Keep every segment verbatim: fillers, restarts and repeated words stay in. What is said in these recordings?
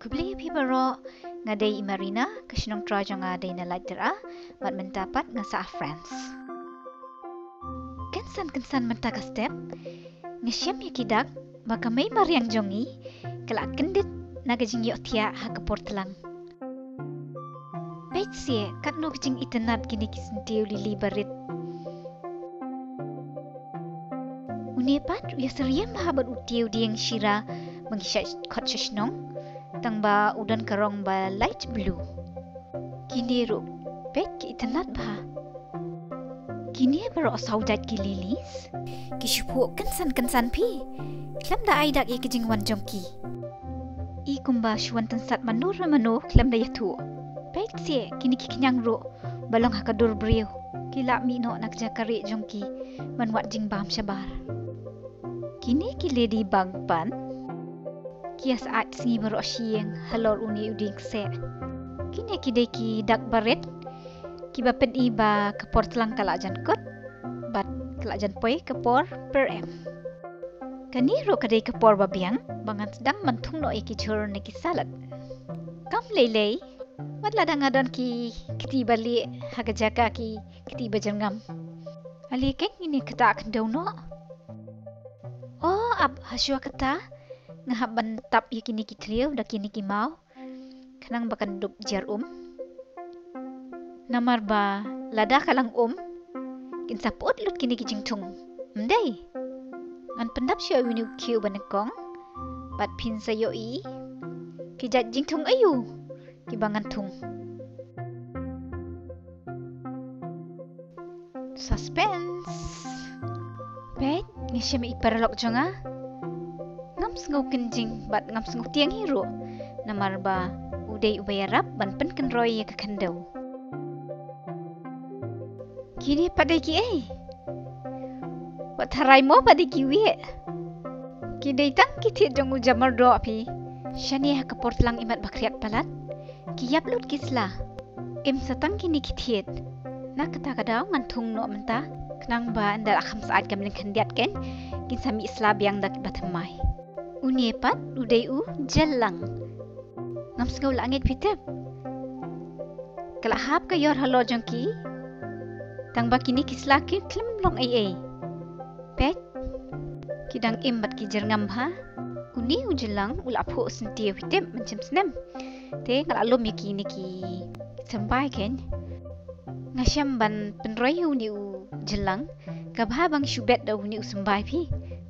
Khublei ïa phi baroh, nga dei i Marina, ka shnong trai jong nga dei na Laitdera, bad mynta pat nga sah ha France. Kynsan kynsan mynta ka step, nga shem ïa ki dak ba ka mei mariang jong ngi ka la kyndit na ka jingïohthiah ha ka por tlang. Peit seh katno ka jingitynnad kine ki syntiew lili barit. Une pat u ïasyriem bha bad u tiew dieng shira ba ngi shah khot sha shnong, tang ba u don ka rong ba light blue. Kine ruh peit ki itynnad bha. Kine baroh saw jait ki lilies. Ki shu phuh kynsan kynsan phi. Khlem da ai dak ïa ki jingwan jong ki. I kumba shu wan tynsat mano re mano khlem da ïathuh. Peit seh kine ki khñiang ruh ba long ha ka dur briew. Ki lah mih noh na ka jaka rieh jong ki ban wad jingbam shabar. Kine ki ladybug pat ki ïa sah sngi baroh shi ïing halor une u dieng kseh. Kine ki dei ki dak barit kiba pyni ba ka por tlang ka la jan kut bad ka la jan poi ka por pyrem. Kane ruh ka dei ka por ba biang ba ngan sdang ban thung noh ïa ki jhur ne ki salad. Kam lei lei, wat lada nga don ki kti ba lieh ha ka jaka ki kti ba jyrngam. Ale keiñ ngin ïa ktah khyndew noh. O ap, ha shuwa kata nga hap ban tap ïa kine ki thliew da kine ki maw khnang ba kan dup jer um. Namar ba lada ka lang um kin sa pyut lut kine ki jingthung. Ym dei? Ngan pyndap shuwa ïa une u khiew ba nyngkong bad phin sa ïohi ki jait jingthung aïu kiba ngan thung. Suspense. Peit, nga shem ïa i paralok jong nga. Ngam sngew kynjing bad ngam sngew tieng hi ruh. Namar ba u dei uba ïarap ban pynkynroi ïa ka khyndew. Kine pat dei kiei? Wat tharai mo pat dei kiwei. Ki dei tang ki thied jong u jamar doh phi. Shane ha ka por tlang imat ba khriat palat ki ïap lut ki sla. Im sa tang kine ki thied. Na kata ka daw ngan thung noh mynta khnang ba ynda la kham syaid ka mlien khyndiat keiñ kin sa mih sla biang da kiba thymmai. Une pat u dei u jylang. Ngam sngew la ngeit phi tip. Ka la hap ka ïor halor jong ki. Tang ba kine ki sla ki khlem long ei ei. Peit, ki dang im bad ki jyrngam bha. Une u jylang u la phuh syntiew phi tip mynshem snem. Te nga la lum ïa kine ki symbai keiñ. Nga shem ban pynroi ïa une u jylang. Ka bha ba nga shu bet da une u symbai phi.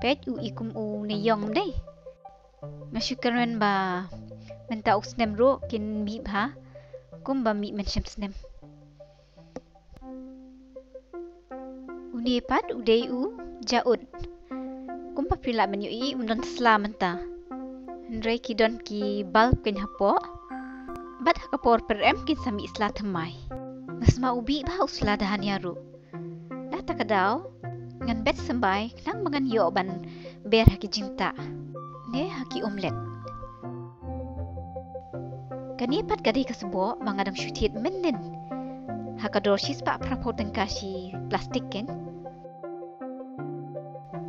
Peit u i kum une ïong ym dei? Nga shu kyrmen ba mynta u snem ruh kin mih bha kumba mih mynshem snem. Une pat u dei u jaud. Kumba phi lah ban ïohi um don sla mynta. Hynrei ki don ki bulb keiñ hapoh. Bad ha ka por pyrem kin sa mih sla thymmai. Nga sma u bih bha u sla da hane ruh. Na kata ka daw ngan bet symbai khnang ba ngan ïoh ban ber ha ki jingtah ne ha ki omelette. Kane pat ka dei ka sboh ba nga dang shu thied mynnin ha ka dor shispah phraphew tyngka shi plastik keiñ.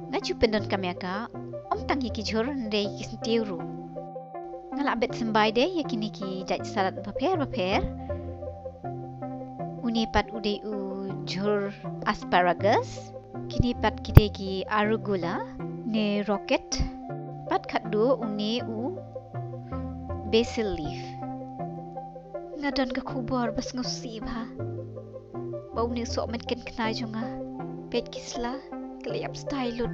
Nga ju pyndonkam ïa ka, ym tang ïa ki jhur hynrei ki syntiew ruh. Nga la bet symbai de ïa kine ki jait salad bapher bapher. Une pat u dei u jhur asparagus. Kine pat ki dei ki arugula ne rocket. Pat khatduh une u basil leaf. Nga don ka khubor ba sngewsih bha. Ba une u sohmynken khynnah jong nga, peit ki sla ki la ïap stai lut.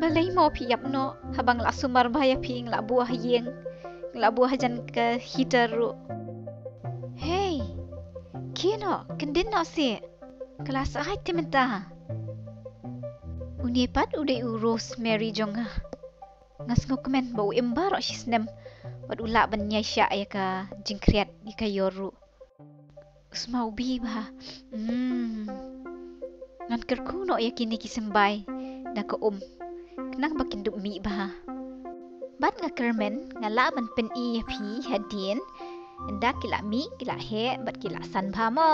Balei mo phi ïap noh? Haba nga la sumar bha ïa phi nga la buh ha ïing, nga la buh hajan ka heater ruh. Hei, khie noh, kyndit noh seh. Ka la sah te mynta. Une pat u dei u rosemary jong nga. Nga sngewkmen ba u im baroh shi snem bad u lah ban ïaishah ïa ka jingkhriat ïa ka ïor ruh. U sma u bih bha. Mm. Ngan kyrkhu noh ïa kine ki symbai da ka um khnang ba kin dup mih bha. Bad nga kyrmen nga lah ban pyni ïa phi hadien ynda ki la mih, ki la heh bad ki la san bha mo.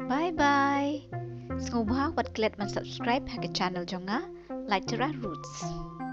Bye bye. Sngewbha wat klet ban subscribe ha ka channel jong nga, Laitera Roots.